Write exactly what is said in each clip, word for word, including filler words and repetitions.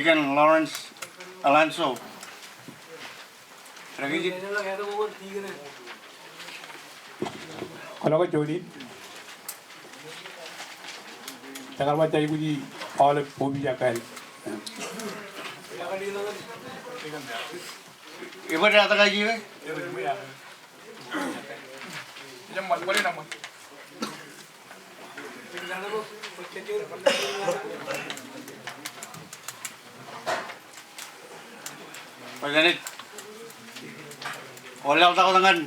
Deacon Lawrence Alonso. Kwōlo ke juon in. Etal bar aikuji aolep opiij ak kāāl. Ebar etal aikuji. President, ḷọk tok ñan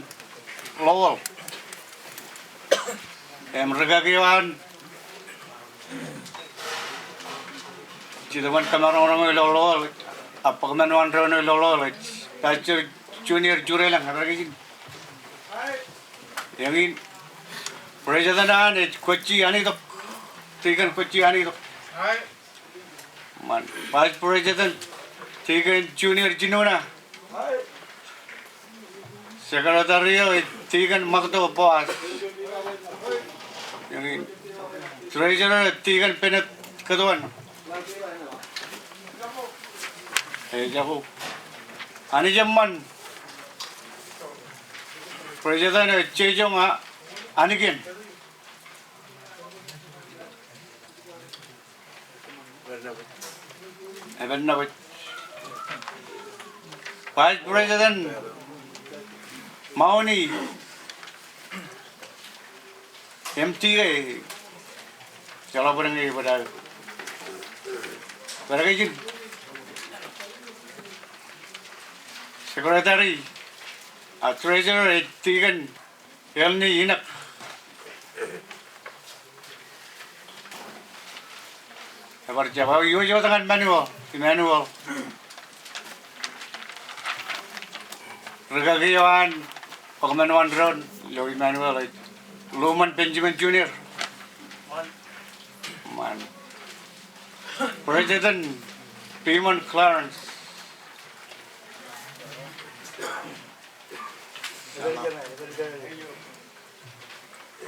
Lowell im rikaki eo an jitōb in kōmaroñroñ ilo Lowell, ak bōk men eo an doon ilo Lowell, Pastor Junior Jurelōñ, etal aikuji in. Eñin, President eo an ej Kwōji Anitok, Deacon Kwōji Anitok. Eṃṃan, Vice President, Deacon Junior Jinona. Secretary eo ej Deacon Makto Boas. Eñin, Treasurer ej Deacon Bennett Kōtwōn. Ejako. Anij eṃṃan. President eo ej Jejoñ Anikin. Eban nabōj. Vice President Mauni M T A. Jeḷā bwe eñin bōd aō. Bōd aō kajin. Secretary, a, Treasurer ej Deacon Elni Inak. Ebar jab aō iwōj wōt ñan Emmanuel, Emmanuel. Rikaki eo an bōk men eo an doon ilo Emmanuel ej Luman Benjamin Junior. Eṃṃan. President Piman Clarence.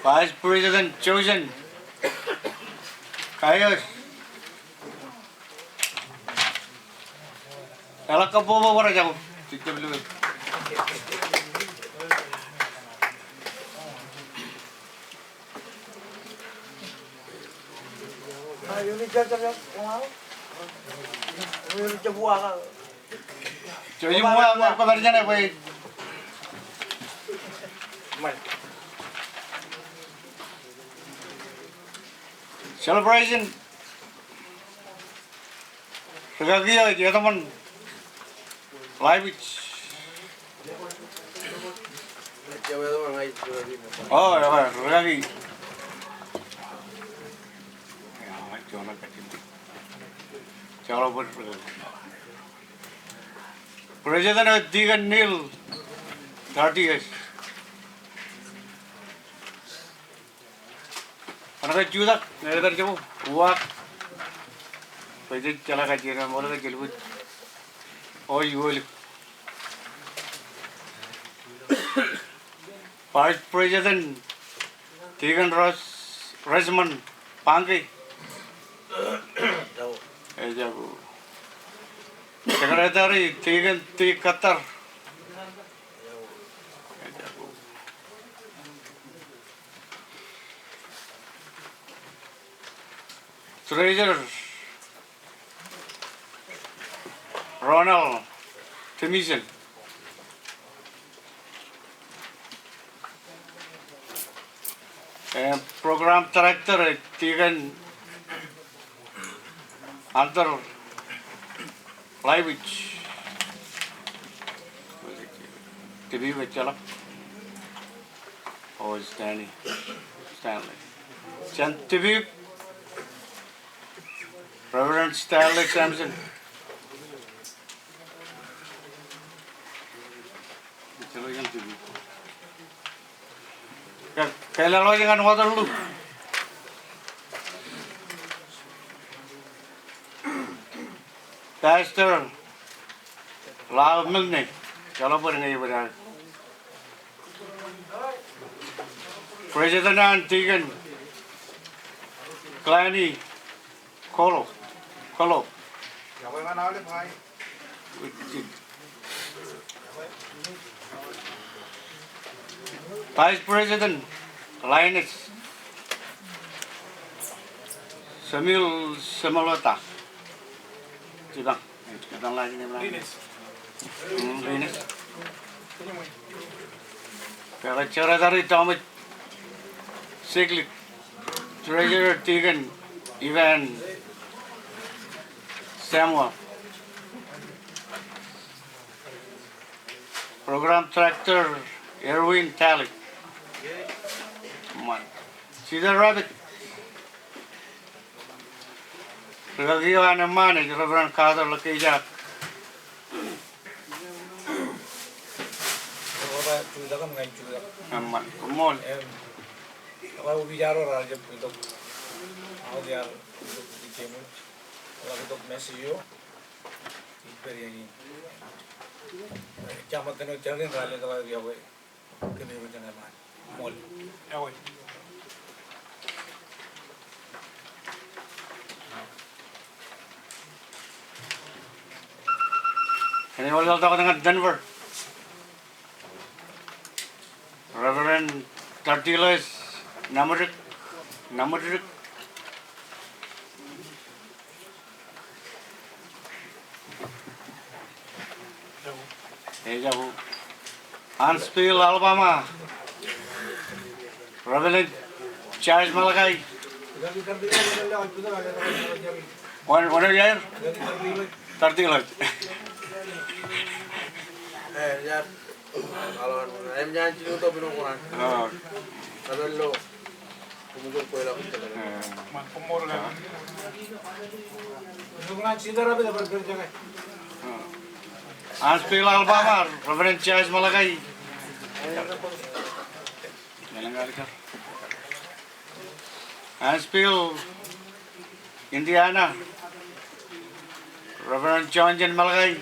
Vice President Josen Kaios. Eḷak kab bōkbōk bwe rej jako. Celebration. Rikaki eo ej Edmund Laibich. O, rikaki. President eo ej Deacon Neil Tartius. Bar ke jutak, ñe ebar jab uwaak. Bwe jen jeḷā kajjien eo ṃool ke jelukkuun. O, iwōlik. Vice President Deacon Ros-, Rosamond Bangke. Ejako. Secretary Deacon T. Katar. Ejako. Treasurer Ronald Timisen. Im Program Director Deacon Hunter Laibich. Tipeew ejjeḷọk. O, Stanley. Stanley. Jān Tipeew. Reverend Stanley Samson. Ke, ke laḷ wōj ñan Waterloo. Pastor Ḷaak Milne, jeḷā bwe eñin bōd aō. President eo an Deacon Glennie Kolo, Kolo. Vice President Linus Samuel Semolota. Jipañ. Jipañ last name ṇe. Linus. Hmm, Linus. Secretary Thomas Siklik. Treasurer Deacon Ivan Samuel. Program Director Erwin Talik. Eṃṃan. Cedar Rapids. Rūkaki eo an eṃṃaan ej Reverend Carter Lekkeijak. Eṃṃan. Koṃṃool. Āinwōt ḷọk tok ñan Denver. Reverend Tardilos Namudik, Namudik. Ejako. Huntsville, Alabama. Reverend Charles Malakai. Wōn, wōn eo iaer? Tardilos. Huntsville, Alabama, Reverend Charles Malakai. Huntsville, Indiana, Reverend John Jen Malakai.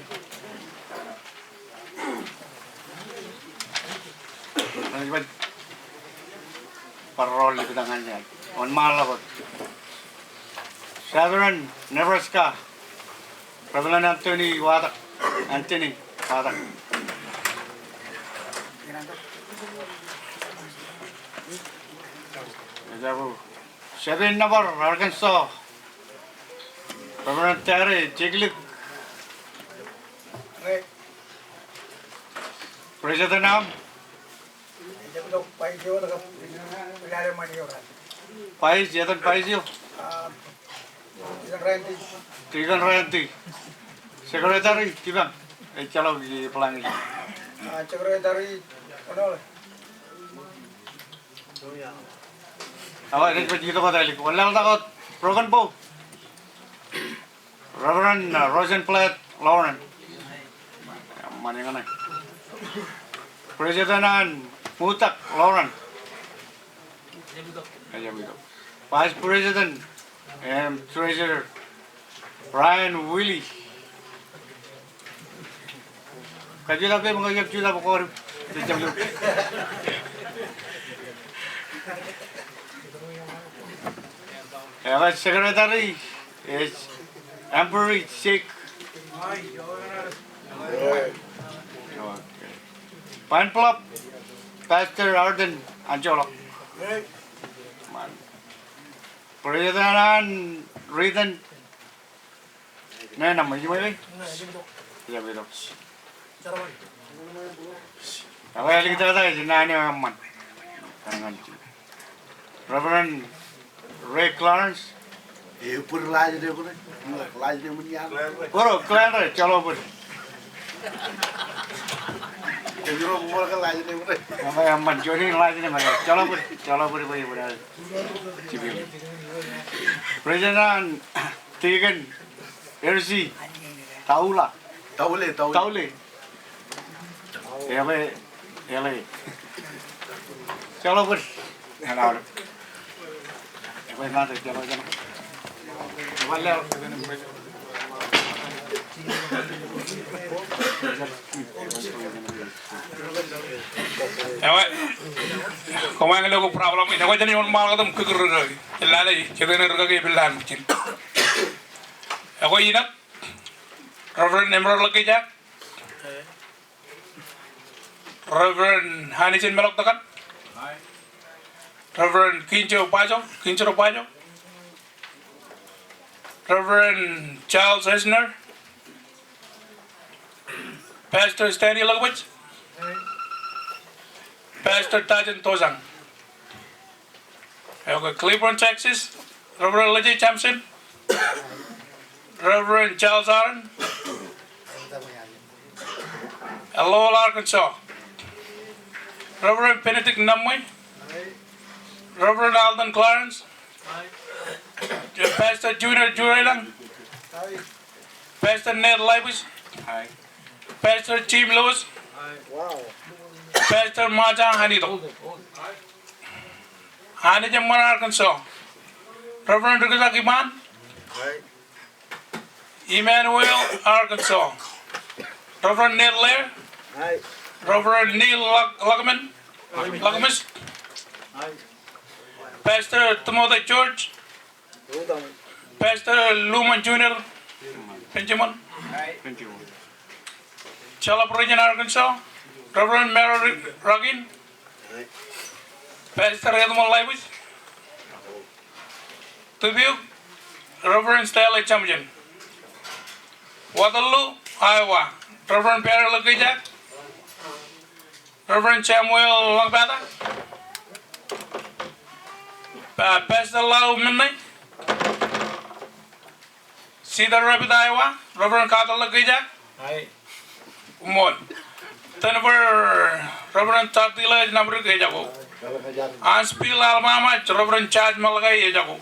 Bar roll ippaṃ ñan eō. Wōnṃaanḷọk wōt. Southern Nebraska. Reverend Anthony Watak. Anthony Watak. Ejako. Sabinnabar, Arkansas. Reverend Terry Jiklik. President eo aṃ? Vice, etan vice eo? Deacon Randy. Secretary, jipañ. Ejjeḷọk i blank. Secretary, Awa, ej baj itok wōt ālik. Wōnlaḷtak wōt Broken Bow. Reverend, uh, Rosenblatt Lauren. Eṃṃan eñṇe. President an Mutak Lauren. Vice President and Treasurer Ryan Willie. Kajjitōk ke, ṃōk kajjitōk ke, kori. Eo ej secretary, ej Amber Shake. Pine Bluff, Pastor Arden Anjolọk. President an Riden. Ṇe, ṇe, ṃōj, ṃōj, ṃōj. Ejjab itok. Eo āliktata ej naan eo eṃṃan. Reverend Ray Clarence. Eo, bōd last name ṇe. Last name ṇe iaan. Bōd, Clarence, ejjeḷọk bōd. Ejjeḷọk bōd last name ṇe. Eṃṃan, eṃṃan, juon in last name ṇe. Ejjeḷọk bōd, ejjeḷọk bōd, bōd, bōd. President an Deacon Ersi Taula. Taule, Taule. Taule. Eḷe, eḷe. Ejjeḷọk bōd. Eḷe. Eḷe, ejjeḷọk, ejjeḷọk. Eḷe. Ewe, koṃeañ ilo ko problem in. Ekwe jen wōnṃaanḷọk tok kōn rūkaki. Jen lale, jen rūkaki ipillaan ijin. Ekwe inak, Reverend Emerald Lakejak. Reverend Hanisen Meloktakan. Reverend Kinjo Bajo, Kinjo Bajo. Reverend Charles Esner. Pastor Stanley Lakebwij. Pastor Tajen Tojang. Okay, Cleburne, Texas, Reverend Leje Samson, Reverend Charles Aaron, Lowell, Arkansas, Reverend Benedict Namwe, Reverend Alden Clarence, Pastor Junior Jurelang, Pastor Ned Laibus, Pastor Jim Lewis, Pastor Maja Hanito. Anij eṃṃan, Arkansas. Reverend Rikita Kiman. Emmanuel, Arkansas. Reverend Ned Lair. Reverend Neil Luck-, Luckman. Luckmis. Pastor Timothy George. Pastor Luman Junior Benjamin. Jalap Region, Arkansas. Reverend Merrill Rakin. Pastor Edmund Laibus. Dubuque, Reverend Stanley Jamjen. Waterloo, Iowa, Reverend Barry Lakejak. Reverend Samuel Lakepata. Pa-, Pastor Lau Minne. Cedar Rapids, Iowa, Reverend Carter Lakejak. Aye. Koṃṃool. Denver, Reverend Charles Dillard Namrik ejako. Huntsville, Alabama, Reverend Charles Malakai ejako.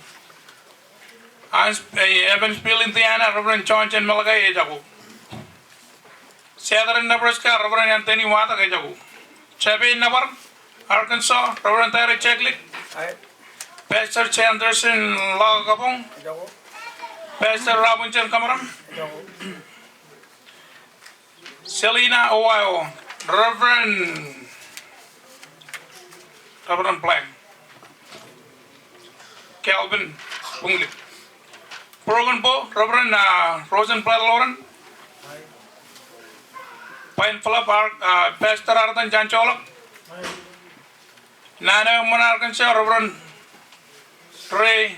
Hunts-, eh, Evansville, Indiana, Reverend John Jen Malakai ejako. Southern Nebraska, Reverend Anthony Watak ejako. Chappell, Nebraska, Arkansas, Reverend Tyler Cheklik. Aye. Pastor Sanderson Lakabong. Ejako. Pastor Robinson Kamaram. Ejako. Celina, Ohio, Reverend, Reverend Blank. Calvin Bunglik. Broken Bow, Reverend, uh, Rosenblatt Lauren. Pine Bluff, Ar-, uh, Pastor Arden Jan Jolok. Nana Mon, Arkansas, Reverend Ray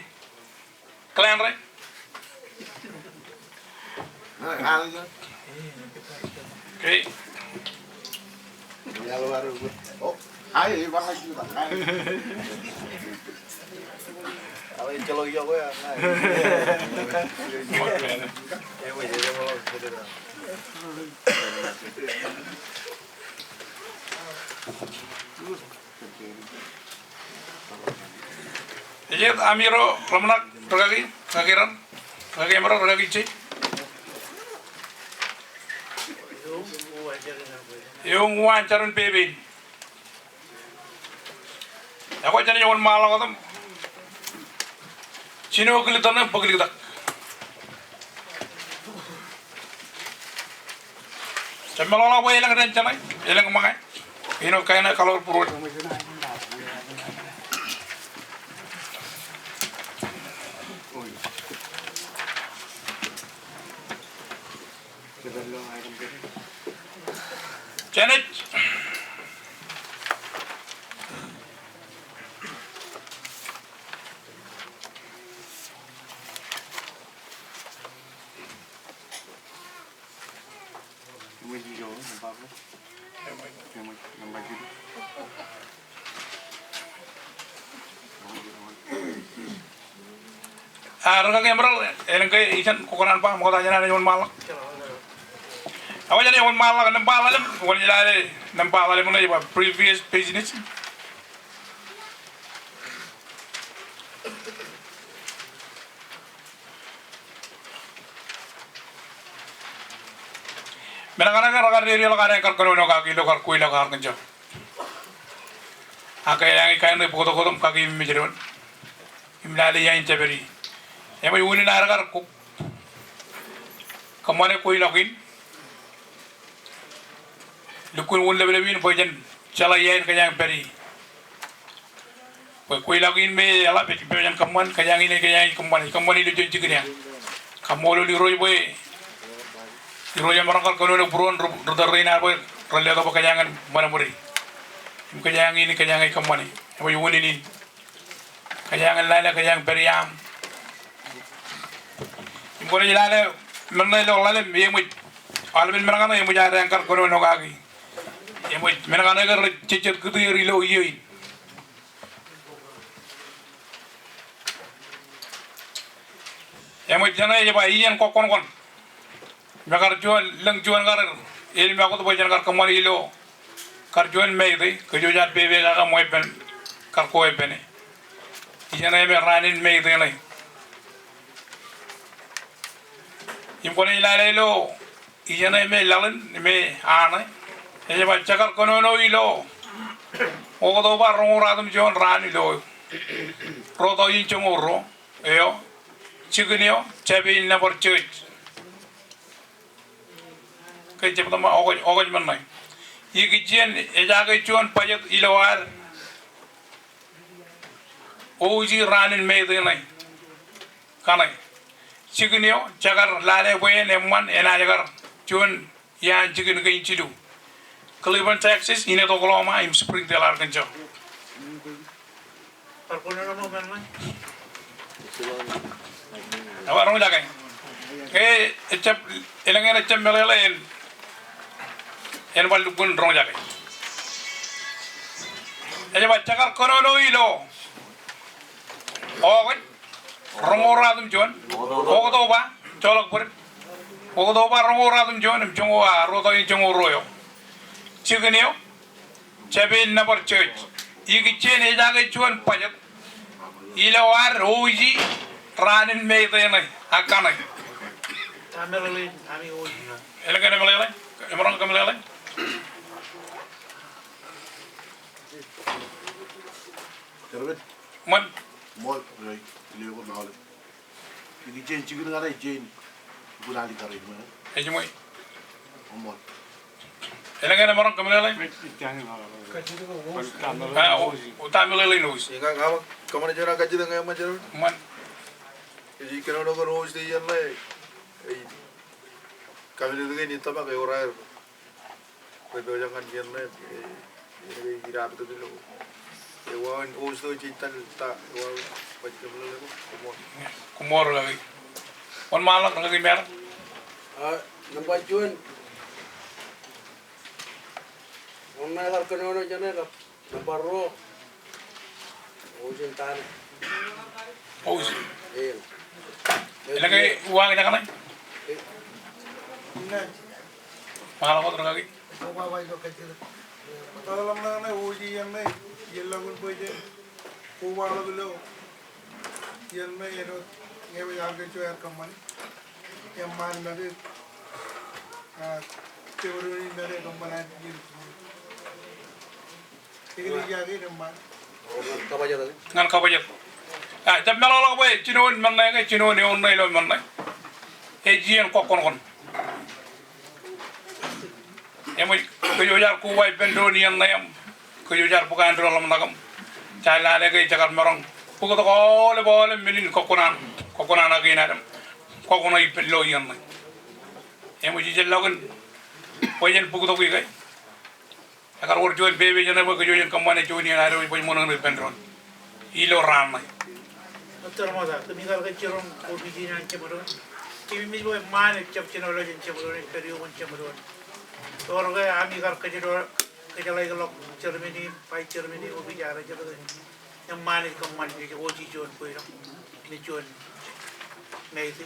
Glenn Ray. Okay. Ej amiro ḷōmṇak, rikaki, rikaki raṇ, rikaki emaroñ, rikaki ije. Eoon uwaan jar in pepe in. Ekwe jenaaj wōnṃaanḷọk wōt im jino kilik tōre im bōk liktak. Jab meḷọkḷọk bwe elōñ dān jeṇe, elōñ ṃōñā. Āinwōt kain eo kaḷoor būruod. Jenaaj. A, rikaki emaroñ, elōñ ke ijen kwō kōṇaan ba, ṃokta jān an ej wōnṃaanḷọk. Ak jenaaj wōnṃaanḷọk nōṃba ḷalem, kwōnaaj lale nōṃba ḷalem ṇe ej ba previous business. Men kaṇe ke rekar dedeḷọk an aer kar kōnono kaki ilo kar kweilọk Arkansas. Ak ke eañi kain rej bōktok wōt im kaki im mejdoon im lale iain jabdewōt. Eṃōj unin aer kar kōṃṃane kweilọk in. Lukkuun wūn leplep in bwe jen jeḷā iain kōjeañ pād ie. Bwe kweilọk in me eḷap ej pojak in kōṃṃan, kōjeañ in ej kōjeañ in kōṃṃan, kōṃṃan ilo juon jikin eo. Kaṃṃoolol Irooj bwe Irooj emaroñ kar kōnono būruon ri-, ri-tōl rein ad bwe ren letok bwe kōjeañ in ṃadṃōde. Im kōjeañ in, kōjeañ in kōṃṃane. Eṃōj unin in. Kōjeañ in lale, kōjeañ pād iaam. Im kwōnaaj lale men ṇe ilo ḷalem, eṃōj. Aolepen men kaṇe eṃōj ad kar kōnono kaki. Eṃōj men kaṇe ke rej jejjet kūtieer ilo iiō in. Eṃōj jeṇe ej ba iien kọkkọṇkọṇ. Im ekar juon, lōñ juon kar, elōñ ṃakūt bwe jen kar kōṃṃane ilo, kar juon Meiite, kōj wōj ad pepe kake im weeppān, kar kweeppāne. Ijeṇe me raan in Meiite ṇe. Im kwōnaaj lale ilo, ijeṇe me laḷ in, me aṇe. Ej ba jekar kōnono ilo, Oktoba roñoul ruatimjuon raan ilo, ruo tọujin joñoul ruo. Eo, jikin eo, jabeiḷ nōbar jej. Ke jab tōmak okaj, okaj men ṇe. Ikijjien, ejaake juon bajet ilo ad. Oji raan in Meiite ṇe. Kaṇe. Jikin eo, jekar lale bwe en eṃṃan enaaj kar. Juon iaan jikin kein jilu. Cleveland, Texas, Enid, Oklahoma, im Springdale, Arkansas. Bar kōnono men ṇe. Ewōr roñjake. Ke ejjab, elōñ eṇ ejjab meḷeḷe en, en bar lukkuun roñjake. Ej ba jekar kōnono ilo. Okaj. Roñoul ruatimjuon. Oktoba, joḷọk bōd. Oktoba roñoul ruatimjuon, im joñoul, a, ruo tọujin joñoul ruo eo. Jikin eo, jabeiḷ nōbar jej. Ikijjien ejaake juon bajet. Ilo ad oji raan in Meiite ṇe, ak kaṇe. Ta meḷeḷein ami oji? Elōñ ke meḷeḷe, emaroñ ke meḷeḷe. Ṃōn. Ṃōn, rej, ilo ko nale. Ikijjien jikin kaṇe ej jañin. Kun alikkar ej ṃōn. Ej ṃōn. Ṃōn. Elōñ ke emaroñ ke meḷeḷe? A, o, o ta meḷeḷein oji. Iññā, ña ṃōk kōṃṃane juon kajjitōk ñe eṃṃan jen. Ṃōn. Ej kōnono kōn oji te iien ṇe. Ej kōmālōtlōt kein in tōmak ewōr aer. Bwe pojak ñan iien ṇe, e, e, ej ippaṃ tok ilo. Ewōr wāween oji eo jej tal ta, ewōr wāween baj kōmālōtlōt ko, koṃṃool. Koṃṃool rikaki. Wōnṃaanḷọk rikaki Mera. A, nōṃba juon. Wōn ṇe kar kōnono jeṇe kab. Nōṃba ruo. Oji in ta ṇe. Oji. Eo. Elōñ ke uwaak eo kaṇe? Ṃaanḷọk wōt rikaki. Koba ilo kajjitōk. Ṃōttan ḷōmṇak ṇe oji iien ṇe. Iien ḷọk in bwe jen kobaḷọk ilo iien ṇe eo. Ñe ewōr aō ke juon aer kōṃṃane. Eṃṃaan make. A, jebdewōt in make kōṃṃan an iien. Ñan kabajjek. A, jab meḷọkḷọk bwe jinoin men ṇe ke, jinoin eoon ṇe ilo men ṇe. Ej iien kọkkọṇkọṇ. Eṃōj, kōj wōj ad koba ippān doon iien ṇe im kōj wōj ad bōk an doon ḷōmṇak im. Jaar lale ke jekar maroñ bōktok aolep, aolep men in kọkkōṇaan, kọkkōṇaan ak in ad im kọkkōṇaan ippān ilo iien ṇe. Eṃōj, ijellọkin bwe jen bōktok i ke. Ekar wōr juon pepe jeṇe bwe kōj wōj jen kōṃṃane juon iien ad wōj bwe ṃōṇōṇō ippān doon. Ilo raan ṇe. Ṃōttan ṃōttan, kōmij kar kajjioñ opiij in an jeṃdoon. Kōmij bwe ṃaan ejjab jino ilo jān jeṃdoon, ej pād iuṃwin jeṃdoon. Ewōr ke ami kar kōjro, kōjeḷāikḷọk chairman im vice chairman im opiij ad jet ke. Eṃṃaan ej kōṃṃan ej oji juon bwe ilo. Ilo juon Meiite.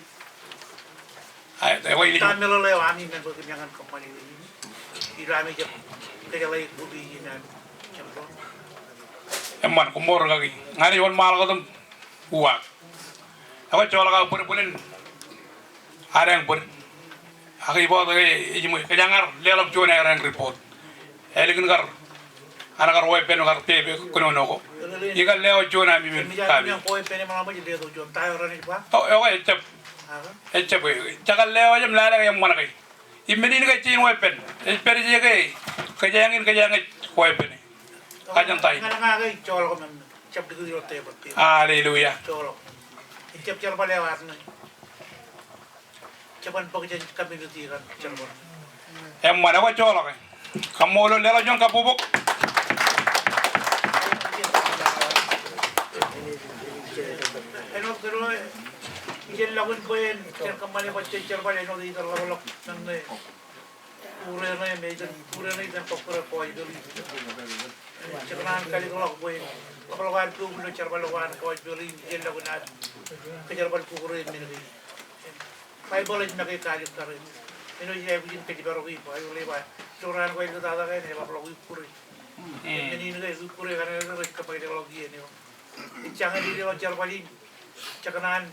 Ai, ewōr ilo. Ta meḷeḷe eo ami men bwe kōmij ñan kōṃṃane ilo. Ilo ami jab kōjeḷāik opiij in an jeṃdoon. Eṃṃan, koṃṃool rikaki. Ña ij wōnṃaanḷọk wōt im uwaak. Ekwe joḷọk aō bōd bōlen. Adeañ bōd. Ak iboot ke ej ṃōj, kōjeañ kar leḷọk juon aer adeañ report. Ālikin kar, an kar weeppān kar pepe kōnono ko. Ikar lewōj juon ami men kape. O, eo ke ejjab. Ejjab ke. Jekar lewōj im lale ke eṃṃan ke. Im men in ke ej jañin weeppān. Ej pād ije ke, kōjeañ in kōjeañ ej weeppāne. Kajin ta in. Hallelujah. Joḷọk. Ejjab jerbal eo ad ṇe. Ejjab jerbal eo ad ṇe. Jeban bōk jān community kaṇ jerbal. Eṃṃan, ekwe joḷọk e. Kaṃṃoolol, leḷọk juon kabbokbok. Āinwōt kōn ijellọkin bwe en, jen kōṃṃane bajjek jerbal, āinwōt ij itōn ḷapḷọk ñan ṇe. Kure ṇe, im ej itōn kure ṇe, ij itōn bōk kure kọjpeḷ in. Jekōṇaan kalōkḷọk bwe ḷapḷọk ad pok ilo jerbal ko an kọjpeḷ in, ijellọkin ad kōjerbal kukure men kein. Baibōḷ ej make kaalikkar e. Āinwōt ij aikuj in kōjparok e, Baibōḷ ej ba, ilo raan ko āliktata kaṇ eḷapḷọk wiik kure. Men in ke wiik kure kaṇ ej kōpailōkḷọk iien eo. Ej jañin leḷọk jerbal in, jekōṇaan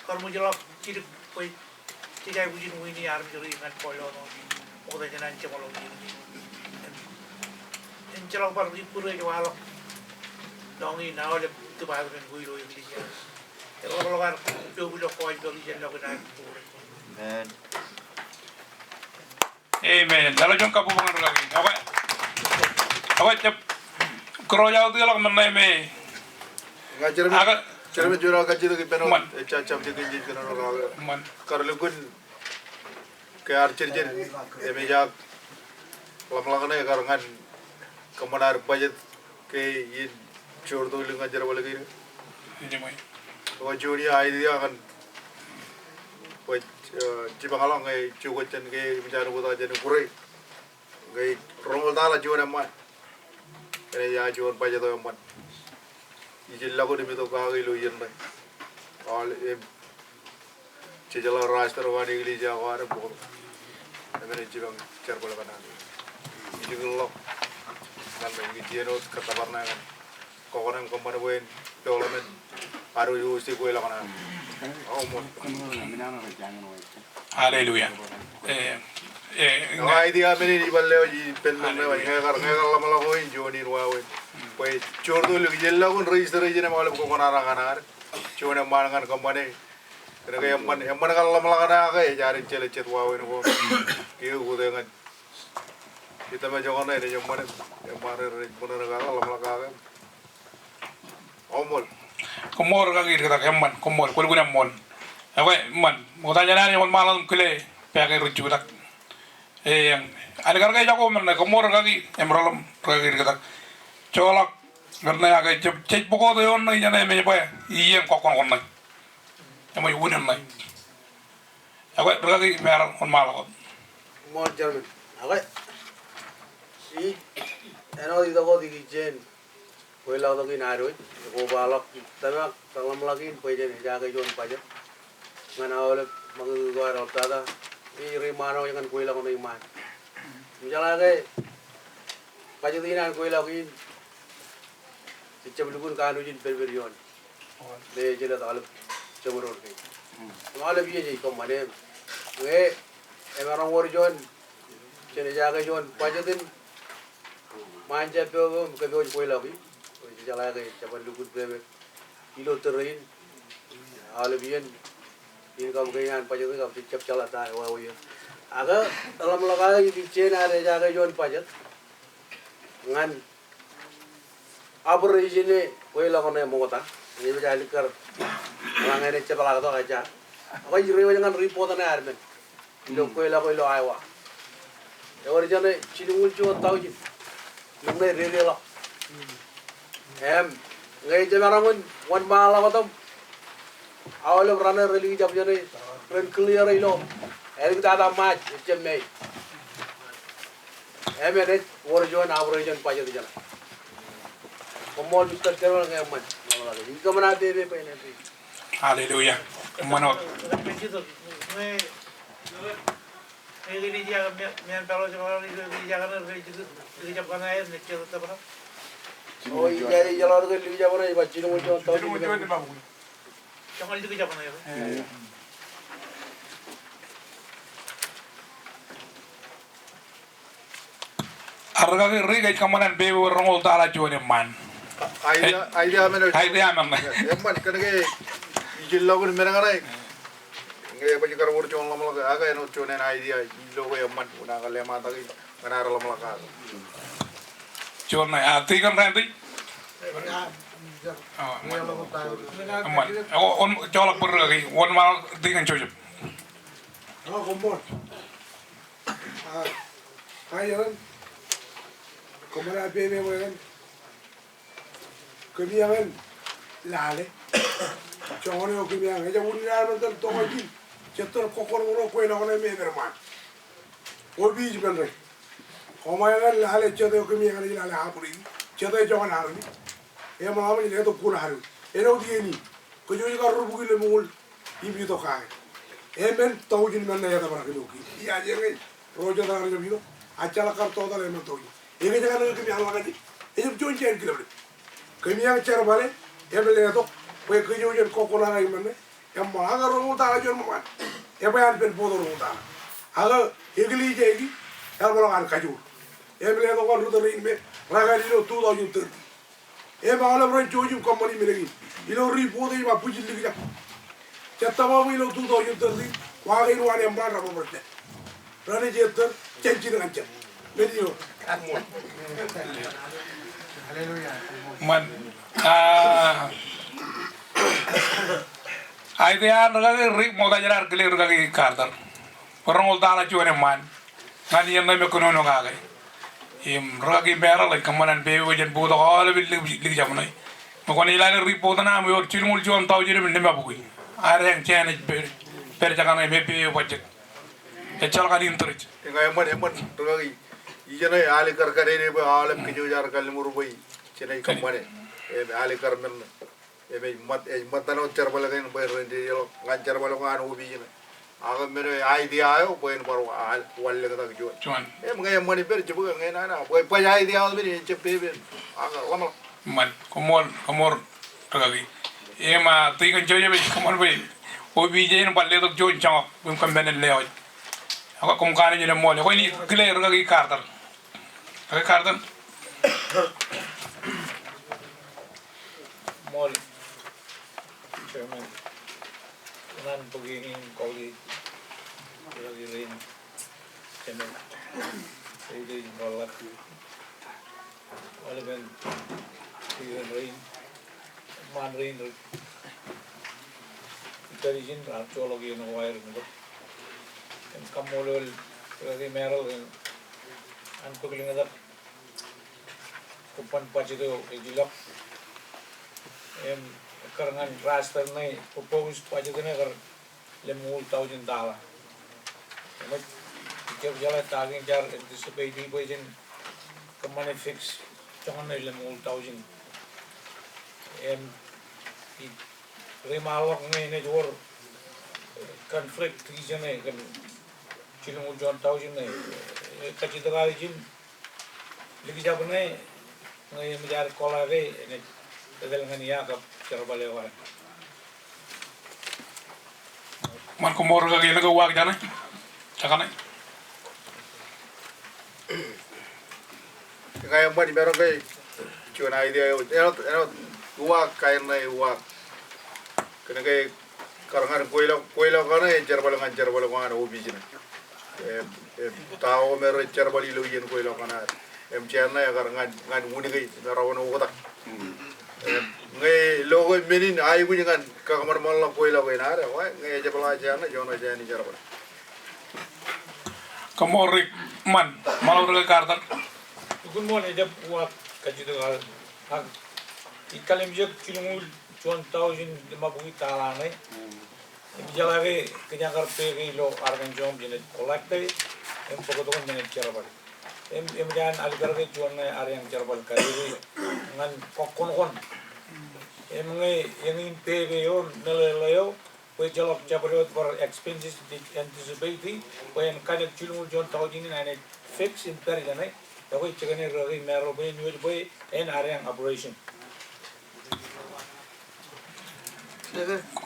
kōrṃwijḷọk jidik bwe jej aikuj in wini armej ro ñan kọọlọk ṇe. Ṃokta jān an jeṃḷọk iien. Ejjeḷọk bar wiik kure ej waḷọk lọñiin aolep department ko ilo eklejia. Eḷapḷọk ad pok ilo kọjpeḷ ijellọkin ad kukure. Amen. Amen. Leḷọk juon kabbokbok ñan rikaki. Ekwe, ekwe jab cross out ḷọk men ṇe me. Ña chairman, ak, chairman juon kajjitōk ippān wōt. Eṃṃan. Ejja jab jekōn jej kōnono kake. Eṃṃan. Kar lukkuun ke ar jeljel im ejak ḷōmṇak ṇe kar ñan kōṃṃan ad budget ke in joorto lik ñan jerbal kein. Ej juon idea ñan bwe, eh, jipañḷọk ñe jokwe jān ke eṃōj an oktak jān kure. Ñe roñoul tala juon eṃṃan. Enaaj juon budget eo eṃṃan. Ijellọkin im itok kake ilo iien ṇe. Aolep im jejeḷā roster ko an eklejia ko ad im bōktok. Eṃṃan, ej jipañ jerbal kaṇ an. Ijjitōk ḷọk ñan ṇe, ijjien wōt kōttōpar ṇe ñan kọkoṇe im kōṃṃan bwe en peḷḷọk men ad wōj host e kweilọk ṇe. Amen. Hallelujah. Eh, eh, ñe idea men in ij bar lewōj ippān men eo, ñe kar, ñe kar ḷōmṇak eo in juon in wāween. Bwe joorto lik ijellọkin registration im aolep kōkōṇaan kaṇ ad. Juon eṃṃaan ñan kōṃṃane. Kōnke eṃṃan, eṃṃan kar ḷōmṇak ṇe ak ej ad ejjeḷọk jet wāween ko. Kiiō ukōte ñan itōmej eo ñan enaaj eṃṃan, eṃṃaan rej ṃōṇōṇō kake, ḷōmṇak kake. Koṃṃool. Koṃṃool rikaki diktak, eṃṃan, koṃṃool, kwōlukkuun eṃṃool. Ekwe, eṃṃan, ṃokta jān ad wōnṃaanḷọk im kile, pāke rej jutak. Eñ, alikkar ke ejako men ṇe, koṃṃool rikaki, im reḷap rikaki diktak. Joḷọk, men ṇe ak jej, jej bōk wōt eoon ṇe ijeṇe im ej bwe, iien kọkkọṇkọṇ ṇe. Eṃōj wūnin ṇe. Ekwe, rikaki, im ear wōnṃaanḷọk wōt. Koṃṃool chairman. Ekwe, ij, āinwōt itok wōt ikijjien kweilọk tok in ad wōj, ekobaḷọk tōmak kōḷmānḷọk in bwe jen ejaake juon budget ñan aolep ṃakūtkūt ko ad ḷaptata, ij reiṃaan wōj ñan kweilọk ṇe iṃaan. Im jeḷā ke budget in an kweilọk in, ejjab lukkuun kanooj in pedped ioon. Me ej jelōt aolep jeṃdoon kein. Im aolep iien ej kōṃṃane. Ñe emaroñ wōr juon, jen ejaake juon budget in ṃaan jab pok im kōpooj kweilọk in. Ej jeḷā ke jeban lukkuun pepe ilo tōre in. Aolep iien, income kein an budget in kab jejjab jeḷā ta eo wāween. Ak eḷapḷọk aō ikijjien ad ejaake juon budget ñan operation e kweilọk ṇe ṃokta. Ñe ej alikkar ñe enaaj jepḷaaktok ejja. Ak ij reiwōj ñan report ṇe ad men ilo kweilọk ilo Iowa. Ewōr jeṇe jilñuul juon taujin lik ṇe dedeḷọk. Im ñe ej jemaroñ in wōnṃaanḷọk wōt im aolep raṇe rej likjab jeṇe ren clear ilo āliktata March ejjab May. Im enaaj wōr juon operation budget jeṇe. Koṃṃool Mister Chairman ñe eṃṃan. Ij kōṃṃan pepe bwe en pepe. Hallelujah. Eṃṃan wōt. Ak rikaki, ri ej kōṃṃan pepe bwe roñoul tala juon eṃṃaan. Idea, idea men. Idea men. Eṃṃan, kōnke ijellọkin men kaṇe. Ñe baj kar wōr juon ḷōmṇak, ak āinwōt juon idea ilo ke eṃṃan, unin ke leṃatak in ñan ad ḷōmṇak kake. Juon ṇe, a, Deacon Randy. O, eṃṃan. Eṃṃan. O, wōn, joḷọk bōd rikaki, wōnṃaanḷọk Deacon Joseph. Koṃṃool. A, a, iien in, kōṃṃan aō pepe bwe en kōmij ñan lale. Joñan eo kōmij ñan, ejjab wūnin aō ṃōttan tokjān. Jet tōn kōkkoḷọk ro kweilọk ṇe me ej pād ṃaan. Opiij ippān ro. Koṃij ñan lale, jet eo kōmij ñan lale abwiliki. Jet eo joñan armej. Im ḷak ṃōj letok kuṇaad eo. Āinwōt iien in, kōj wōj kar rubukwi lemñoul im itok kake. Emān taujin men ṇe etōprak ilo kiiō. Iar jeñe ro jet raar jab itok, ak ejjeḷọk kar total emān taujin. Ekōjkan eo kōmij ñan ḷak ijin, ejjab juon jān kileplep. Kōmij ñan jerbale, im letok, bwe kōj wōj en kōkkoṇaad men ṇe, eṃṃan, ak roñoul taḷa juon ṃōṃaan. Ebwe an pen bōktok roñoul taḷa. Ak eklejia eo, eḷapḷọk an kajoor. Im letok an ri tōl rein me rekar ilo two thousand thirteen. Im aolep ren jouj im kōṃṃani men kein. Ilo report eo ej ba bwijin likjab. Jet tōpar bwe ilo two thousand thirteen, wa kein uwaan eṃṃan rej bar bōk jet. Renaaj ettōr jān jidik ñan jet. Men eo. Ṃaan. A, idea an rikaki Rick, ṃokta jān aō kile rikaki Carter. Bwe roñoul taḷa juon eṃṃan ñan iien ṇe me kōnono kake. Im rikaki Merrill ej kōṃṃan pepe bwe jen bōktok aolep lik-, likjab ṇe. Ṃōk kwōn ilale report ṇe aṃ ewōr jilñuul juon taujin im limabukwi. Ak eñin jān ej pād, pād jekdọọn ṇe me pepe bajjek. Ejjeḷọk an interest. Ña eṃṃan, eṃṃan, rikaki. Ijeṇe alikkar kadede bwe aolep kōj wōj ar kalliṃur bwe jenaaj kōṃṃane. Im alikkar men ṇe. Im ej ṃōt, ej ṃōttan wōt jerbal kein bwe ren dedeḷọk ñan jerbal ko an opiij ṇe. Ak men eo idea eo bwe en bar wa-, wāllōñtak juon. Juon. Im ñe eṃṃan ippād jibukwi ñe nana bwe baj idea eo men ejjab pepe. Ak ḷōmṇak. Ṃaan, koṃṃool, koṃṃool rikaki. Im a, tikōn Joseph ej kōṃṃan bwe opiij in bar letok juon joñak im kōṃṃane lewōj. Ak koṃ kanooj in eṃṃool. Ekwe in kile rikaki Carter. Rikaki Carter. Ṃool, Chairman. Kōṇaan bōk iien in kautiej rikaki rein, Senate, kautiej ro ḷap, aolepen iien rein, ṃaan rein rej, rej ijin raar joḷọk iien ko aer ṃōk. Im kaṃṃoolol rikaki Merrill kōn an bōk lōñtak kōban budget eo ej ilọk. Im ekkar ñan roster ṇe, proposed budget ṇe ekkar lemñoul taujin taḷa. Im ejjab jeḷā ta kein jaar anticipate bwe jen kōṃṃane fix joñan ṇe lemñoul taujin. Im ij reiṃaanḷọk ñe enaaj wōr conflict ijeṇe kōn jilñuul juon taujin ṇe. Kajjitōk aō ijin likjab ṇe, ñe eṃōj ad kōḷaake, enaaj etal ñan ia kab jerbal eo an. Ṃaan, koṃṃool rikaki, elōñ ke uwaak jāne? Jekane. Ña eṃṃan imaroñ ke juon idea eo, āinwōt, āinwōt uwaak, kain ṇe uwaak. Kōnke kar ñan kweilọk, kweilọk kaṇe ej jerbal ñan jerbal ko an opiij ṇe. Im, im, ta ko me rej jerbal ilo iien kweilọk kaṇe ad. Im jān ṇe ekar ñan, ñan wūn kein me rej wōnṃaantak. Im, ñe lo ke men in aikuj ñan kakōṃanṃanḷọk kweilọk in ad, ekwe, ñe ejjab ḷak jān ṇe, juon eo jān in jerbal. Koṃṃool Rick, ṃaan, ṃaḷo rikaki Carter. Koṃṃool, ejjab uwaak kajjitōk aō. Ak ij kallimjek jilñuul juon taujin limabukwi taḷa ṇe. Im ijeḷā ke kōjeañ kar pay ke ilo ad kaṇ joñan jenaaj collect e, im bōktok men ej jerbal. Im, im eṃōj an alikkar ke juon ṇe ear jerbal kadede ñan kọkkọṇkọṇ. Im ñe eñin pepe eo, meḷeḷe eo, bwe ejjeḷọk jabdewōt bar expenses ej anticipate, bwe en kajjitōk jilñuul juon taujin in enaaj fix im pād jeṇe, ekwe jekane rikaki Merrill bwe en wōj bwe en ear operation.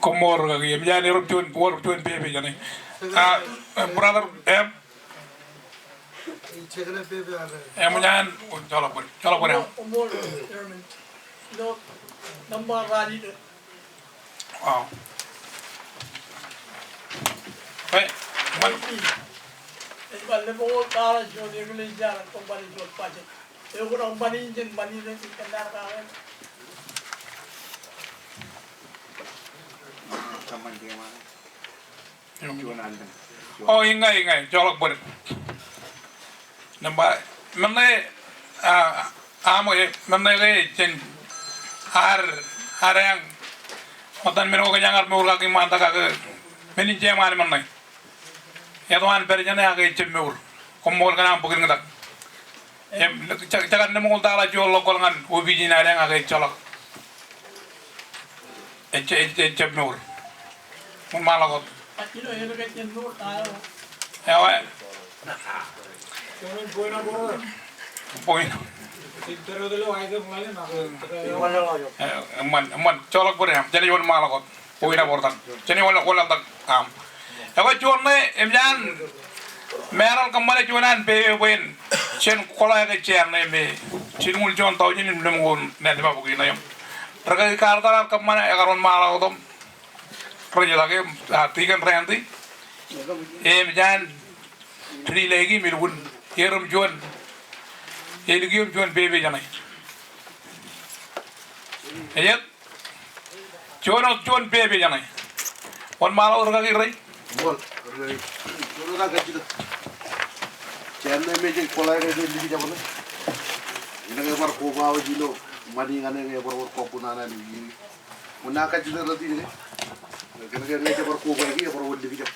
Koṃṃool rikaki, eṃōj an erūp juon, wōr juon pepe jeṇe. A, brother, em? Eṃōj an, joḷọk bōd, joḷọk bōd, em? Koṃṃool, Chairman. Ilo nōṃba ralitōk. Wow. Ej ba lemñoul taḷa juon eklejia rej kōṃṃane juon budget. Eoktak ṃani jān ṃani ṇe ij kōnnaan kake. Juon an O, iññā, iññā, joḷọk bōd. Nōṃba, men ṇe, a, aṃ, e, men ṇe ke jen ad, ad eañ. Ṃōttan men ko kōjeañ ar mour kaki ṃaantak ak men in jeṃaan men ṇe. Eto an pād jāne ak ejjab mour. Koṃṃool kōn aṃ bōk iliñtak. Im, jekar, jekar neṃool taḷa juon ḷọk kōḷ ñan opij in ad eañ ak ejjeḷọk. Ej, ej, ejjab mour. Wōnṃaanḷọk wōt. Ewe. Point. E, eṃṃan, eṃṃan, joḷọk bōd aṃ. Jān ej wōnṃaanḷọk wōt. Point eo bar tok. Jān ej wōnṃaanḷọk aṃ. Ekwe juon ṇe, eṃōj an Meral kōṃṃane juon an pepe bwe en, jen kwōḷae ke jeer ṇe me jilñuul juon taujin im lemñoul naan ḷimabukwi ṇe im. Rikaki Carter ear kōṃṃane, ekar wōnṃaanḷọk wōt im rej itak im, a, Deacon Randy. Eṃōj an Ri Leki im elukkuun, erom juon, elukkuun juon pepe jeṇe. Ejjab. Juon wōt, juon pepe jeṇe. Wōnṃaanḷọk rikaki Ray. Wōn, rikaki. Juon wōt aō kajjitōk. Jeer ṇe me jen kwōḷae ke jen likjab ṇe. Inaaj bar koba wōj ilo ṃani ñan e ke ebar wōr kọkkure ṇe ilo. Wōn aō kajjitōk rot in ke. Kōnke ñe ej bar koba ke ebar wōr likjab.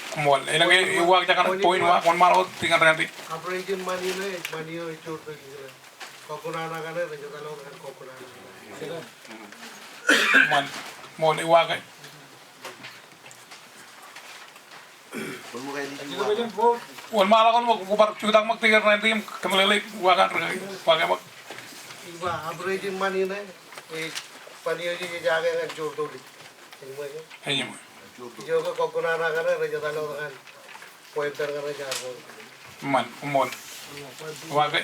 Koṃṃool. Inaaj uwaak jekar point wa, wōnṃaanḷọk wōt, Deacon Randy. Operation ṃani ṇe, ṃani eo ej joortak Israel. Kọkkure ṇe kaṇe rej jab ḷọk ñan kọkkure ṇe. Ṃan, ṃool, iwaake. Wōnṃaanḷọk wōt ṃōk, kwō bar jutak ṃōk, Deacon Randy im kōmeḷeḷe iwaake an rikaki, iwaake ṃōk. Iba, operation ṃani ṇe, e, ṃani eo jej jaake ñan joortak. Eñin ṃōk. Eñin ṃōk. Ijoke kọkkure ṇe kaṇe rej jab ḷọk ñan Ṃan, koṃṃool. Wa ke.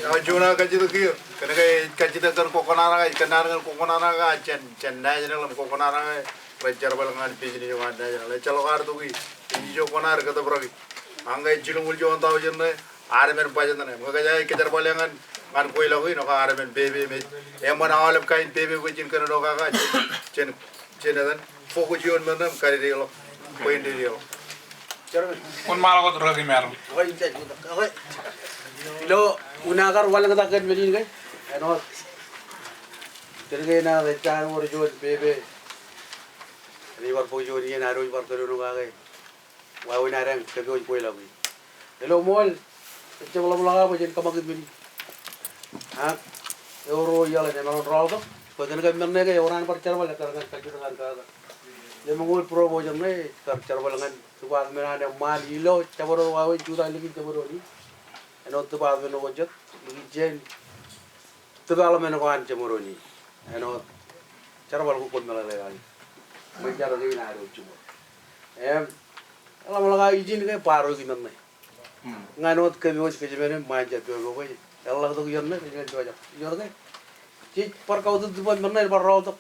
Eo juon aō kajjitōk kiiō. Kōnke kajjitōk kōn kọkkure ṇe, kōnnaan kōn kọkkure ṇe, jān, jān national im kọkkure ṇe rej jerbal ñan business eo an national. Ejjeḷọk ad tok ie. Ej ijo kwōn ad kōtōpraki. Ak ñe jilñuul juon taujin ṇe, ad men bajjek ṇe. Ñe kōjeañ kōjerbale ñan, ñan kweilọk in, ak ad men pepe im ej. Eṃṃan aolep kain pepe bwe jen kōnono kake. Jen Jen etan, focus ioon men ṇe im kar dedeḷọk, bwe en dedeḷọk. Wōnṃaanḷọk wōt rikaki Meral. Ilo, unaakar wanlōñtak kōn men in ke, āinwōt. Kōnke enaaj ej jab wōr juon pepe. Enaaj bar bōk juon iien ad wōj bar kōnono kake. Wāween ad eañ kōpooj kweilọk in. Ilo ṃool, ejjab ḷōmṇak bwe jen kōṃakūt men in. Ak, eor ro iaḷ emaroñ rọọltok, bwe kōnke men ṇe ke eor an bar jerbal, ekkar ñan kajjitōk an kake. Lemñoul būroṃōj ṇe, kar jerbal ñan department an eṃṃaan ilo, jabdewōt wāween jutak likin jabdewōt in. Āinwōt department ko jet, likin jān development ko an jabdewōt in. Āinwōt jerbal ko kwōn meḷeḷe kake. Ṃōn jar kein ad wōj jiṃor. Im, eḷap ḷọk aō ijin ke borrow-i men ṇe. Ñan wōt kōpooj kōjmān im ṃaan jab pepe bwe. Eḷak tok iien ṇe, rej ñan jojak. Iien ke. Jej bar kautiej men ṇe bar rọọltok.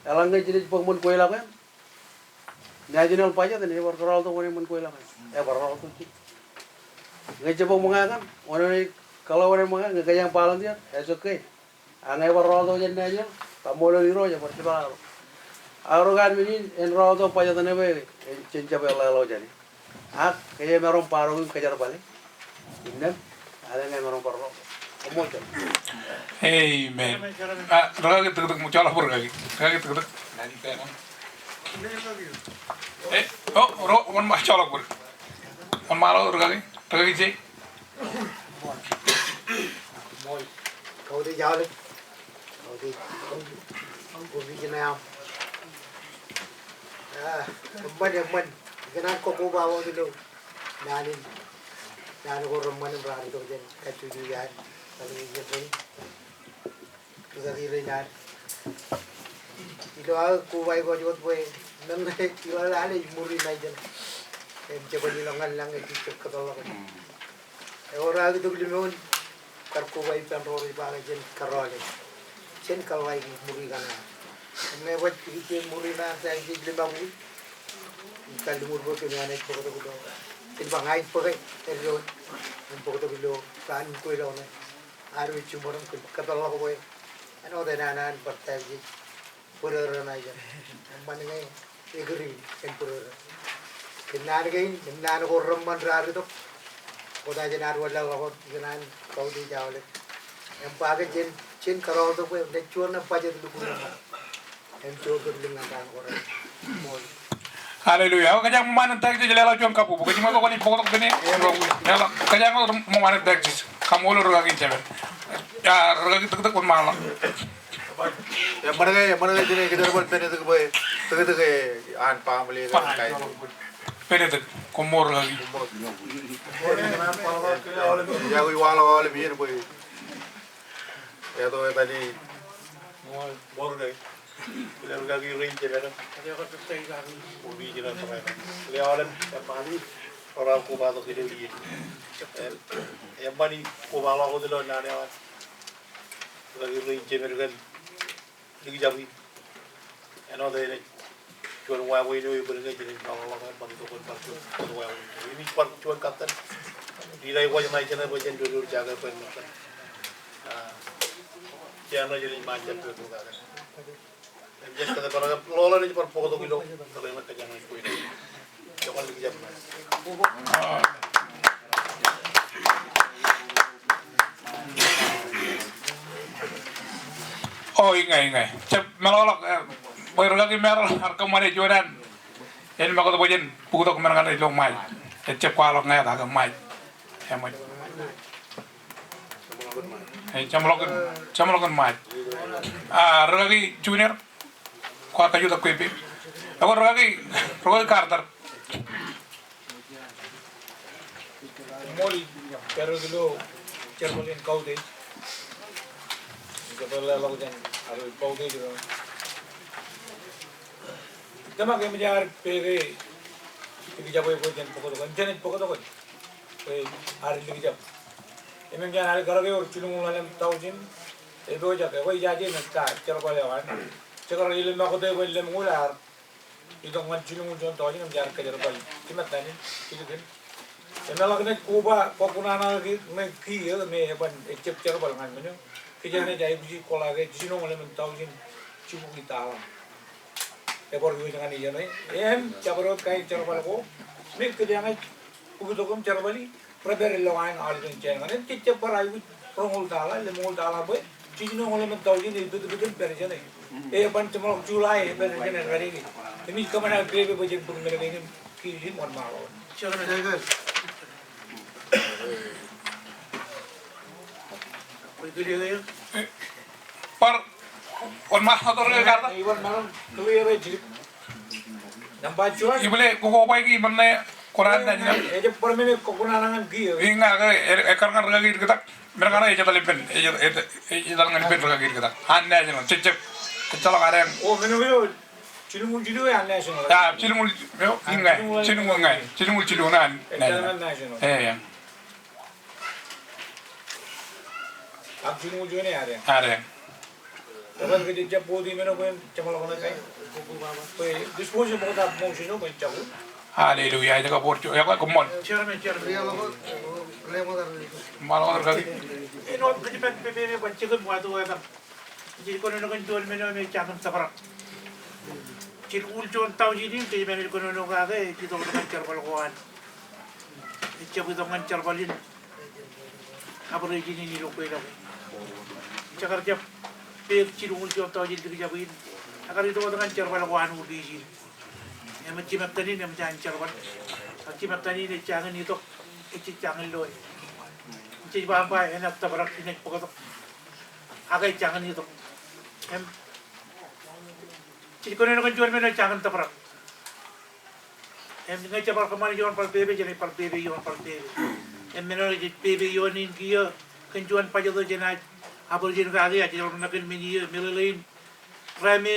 Eḷaññe jenaaj bōk ṃōn kweilọk in. National budget enaaj bar rọọltok wōn ṃōn kweilọk in. Ebar rọọltok jej. Ñe jej bōk ṃōñā kaṇ, wōn ej kōḷḷā wōn ṃōñā, ñe kōjeañ volunteer, ej okay. Ak ñe ebar rọọltok jān national, kaṃṃoolol Irooj, ebar jepḷaak ḷọk. Ak ro kōn men in, en rọọltok bajjek ṇe bwe, en jen jab eḷḷā ḷọk jāne. Ak, ke emaroñ borrow im kōjerbale. Innām, ak ñe emaroñ bar rọọltok. Koṃṃool. Amen. A, rikaki tōktōk, joḷọk bōd rikaki. Rikaki tōktōk. E, o, ro, wōnṃaanḷọk bōd. Wōnṃaanḷọk rikaki. Rikaki Jay. Ṃool. Ṃool. Kautiej aolep. Kautiej. Kautiej ṇe aṃ. A, eṃṃan, eṃṃan. Ikōṇaan kọkkobaba wōt ilo naan in. Naan ko reṃṃan im raar itok jān kajjojo iaan. Kajjojo iaan. Rikaki Reñaad. Ilo aō koba eo ej wōt bwe men ṇe ilo lale ej muri Nigel. Im jekwe ilo ñan lañ ej jab kōtḷọk. Ewōr aō itok limoun kar koba ippān ro rej ba ke jen kōrọọle. Jen kōḷḷāik muri kaṇe. Im ñe baj ikijjien muri ṇe ta ej lima bukwi. Im kalliṃur bwe kōm naaj bōktok ilo. Jen ba ña ij bōke eddo. Im bōktok ilo raan in kweilọk ṇe. Ad wōj jiṃor im kōtḷọk bwe Āinwōt enañin bar taktō bōrōrō ṇa ijeṇ. Eṃṃan ñe ekūri kōn bōrōrō. Kōn naan kein, im naan ko reṃṃan raar itok. Kōtaan jān ad wōnḷọk wōt ikōṇaan kautiej aolep. Im ba ke jen, jen kōrọọl tok bwe jen juon budget lukkuun eṃṃan. Im juon kōtḷọk ñan raan ko raar. Hallelujah. Ak kōjeañ ṃōṃaan in taktō, jej leḷọk juon kabbokbok. Kōj ṃōk kwōnaaj bōktok kōn e. Leḷọk. Kōjeañ ṃōṃaan in taktō. Kaṃṃoolol rūkaki in jemān. Aa, rūkaki tōktōk, kwōn ṃaanḷọk. Eṃṃan ke, eṃṃan ke jenaaj kōjerbal Benedict bwe tōktōk e an family e kain. Benedict, koṃṃool rūkaki. Iọkwe waḷọk aolep iien bwe eto etan e. Ṃool rūkaki. Ilo rūkaki rein jemān. Ilo aolep eṃṃan ro raar kobatok ilo iien. Eṃṃan in kobaḷọk wōt ilo naan eo an rūkaki rein jemān kōn likjab in. Āinwōt enaaj juon wāween eo eban ñe jenaaj ṃōḷọḷọk bar itok kōn bar juon wāween. Im ij bar juon katten. Ilo aikuj ṇa ijeṇe bwe jen dodour jake bwe en ṃōttan. Aa, jenaaj ṃaan jab pepe kake. Im jen kōtōpar ke ḷoḷ enaaj bar bōktok ilo tōre ṇe kōjeañ ej kwe ilo. Jokwan likjab ṇe. O, iññā, iññā. Jab meḷọkḷọk, e, bwe rūkaki Merrill ear kōṃṃane juon an. En ṃakūt bwe jen bōktok men kaṇe ilo Ṃaij. Ejjab kwaḷọk ñāāt ak Ṃaij. Eṃōj. E, jeṃḷọkin, jeṃḷọkin Ṃaij. A, rūkaki Junior, kwaar kajutak kwe peiṃ. Ekwe rūkaki, rūkaki Carter. Koṃṃool, ij pād wōt ilo jerbal in kautiej. Ij pād ilo jerbal in kautiej eo. Tōmak eṃōj ad peke likjab e bwe jen bōktok, im jenaaj bōktok bwe ad likjab. Im eṃōj an alikkar ke ewōr jilñuul ḷalem taujin, epojak, ekwe ijaje men ta jerbal eo an. Jekar ilo ṃakūt e bwe lemñoul ear itok ñan jilñuul juon taujin im jaar kōjerbal jimattan in jilkin. Im eḷak naaj koba kōkkuṇaṇaḷọk ṇe kiiō me eban ejjab jerbal ñan men eo. Kijenaaj aikuji kwaḷọk ke jilñuul ḷalem taujin jibukwi taḷa. Ebar iwōj ñan ijeṇe. Im jabdewōt kain jerbal ko me kijenaaj bōktok im jerbali. Rej pād ilo aer aolepen jān ñan im jej jab bar aikuj roñoul taḷa, lemñoul taḷa bwe jilñuul ḷalem taujin ej pād, pād im pād jān e. Eban jeṃḷọk July ej pād jān e, rej pād e. Im ij kōṃṃan aō pepe bwe jen bōk men kein im kiiō im wōnṃaanḷọk. Bar wōnṃaanḷọk tok rūkaki Carter. Ij bar maroñ clear e jidik. Nōṃba juon. Ibwiljek, kobaiki men ṇe kōṇaan naaj ñan. Ejjab bar men e kōkkuṇaṇañan kiiō. Iññā ke, e, ekkar ñan rūkaki Diktak. Men kaṇe ej etal ippān, ej, ej, ej etal ñan ippān rūkaki Diktak. An national, jejjab, ejjeḷọk ad eñ. O, men eo, jilñuul jilu an national. A, jilñuul, eo, iññā, jilñuul ña, jilñuul jilu ṇe an national. E, e. Ak jilñuul juon e ad eñ. Ad eñ. Ekwe kōj jab vote e men eo bwe en jeṃḷọk ṇe kain. Bwe disposition ṃokta motion eo bwe en jako. Hallelujah. Ej kab wōr juon, ekwe koṃṃool. Chairman, chairman. Ṃaanḷọk wōt rūkaki. Āinwōt kōj pād pepe bwe en jekōn wāto etaṃ. Jej kōnono kōn juon men eo me ej jañin tōprak. Jilñuul juon taujin in kōj pād kōnono kake ej itok ñan jerbal ko an. Ejjab itok ñan jerbal in. Average in ilo kweilọk. Jekar jab peek jilñuul juon taujin likjab in. Ekar itok wōt ñan jerbal ko an opiij in. Eṃōj jimattan in, eṃōj an jerbal. Ak jimattan in ej jañin itok, ej jañin loe. Jej ba, ba enaaj tōprak, enaaj bōktok. Ak ej jañin itok. Im jej kōnono kōn juon men eo jañin tōprak. Im ñe jej bar kōṃṃane juon bar pepe, jenaaj bar pepe ioon bar pepe. Im men eo jej pepe ioon in kiiō kōn juon budget eo jenaaj average in kake, ak jej bar ṃōkaj men eo, meḷeḷe in. Ro me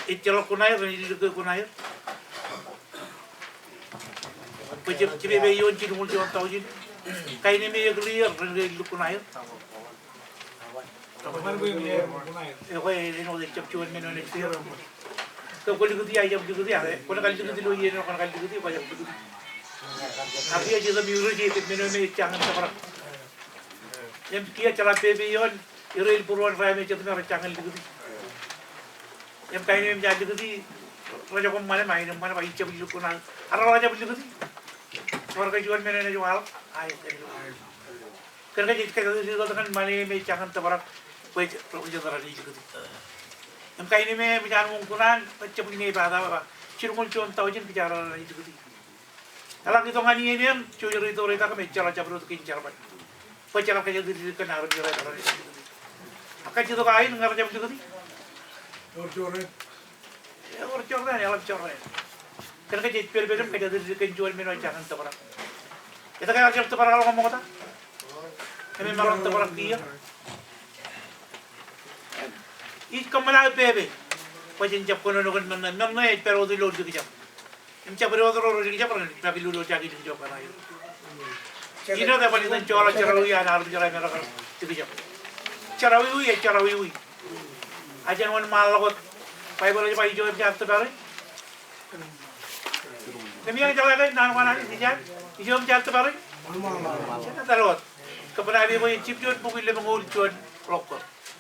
ejjeḷọk kuṇaer, renaaj lukkuun kuṇaer. Bwe je, je pepe ioon jilñuul juon taujin. Kain me ej clear, renaaj lukkuun kuṇaer. Ekwe, āinwōt ejjab juon men eo ej clear. Ke kwō likūti, ij jab likūti, ak kwōn kar likūti ilo iien eo kwōn kar likūti, kwō jab likūti. Ak kiiō jej itok im irritate men eo me ej jañin tōprak. Im kiiō jeḷā pepe ioon Erreo būruon ro me jet me rej jañin likūti. Im kain eo im jaar likūti, rej jab ṃanṃan, aenōṃṃan bwe ij jab lukkuun ad, ad ḷak jab likūti. Bar ke juon men eo ej waḷọk, aet. Kōn ke jej kōjatdikdik kōn ṃanṃan eo me ej jañin tōprak, bwe rej, rej likūti. Im kain eo me, me eṃōj an wōn kuṇaan, rej jab ine bata ba, jilñoul juon taujin kōj ad ḷak likūti. Eḷak itok ñan iien eṇ, jouj ri tōre tak im ejjeḷọk jabdewōt kein jerbal. Bwe jekar kōjatdikdik kōn armej ro raṇe. Ak kajjitōk aer ñe rej jab likūti. Ewōr jorrāān, eḷap jorrāān. Kōn ke jej pedped im kōjatdikdik kōn juon men eo ej jañin tōprak. Etke ear jab tōprak ḷọk ṃokta? Im eṃṃan ḷọk tōprak kiiō. Ij kōṃṃan aō pepe bwe jen jab kōnono kōn men ṇe. Men ṇe ej pād wōt ilo likjab. Im jabdewōt ro ro likjab ren pād ilo jaki likjab kaṇ aer. Āinwōt eban itok joḷọk jerọwiwi an armej ro me rekar likjab. Jerọwiwi ej jerọwiwi. Ak jen wōnṃaanḷọk wōt. Baibōḷ ej ba ijo im jaar tōpare. Im ijeḷā ke naan ko an Anij ej ba ijo im jaar tōpare. Jen etal wōt. Kōṃṃan aō pepe bwe jen jib juon bukwi lemñoul juon ḷọk ko.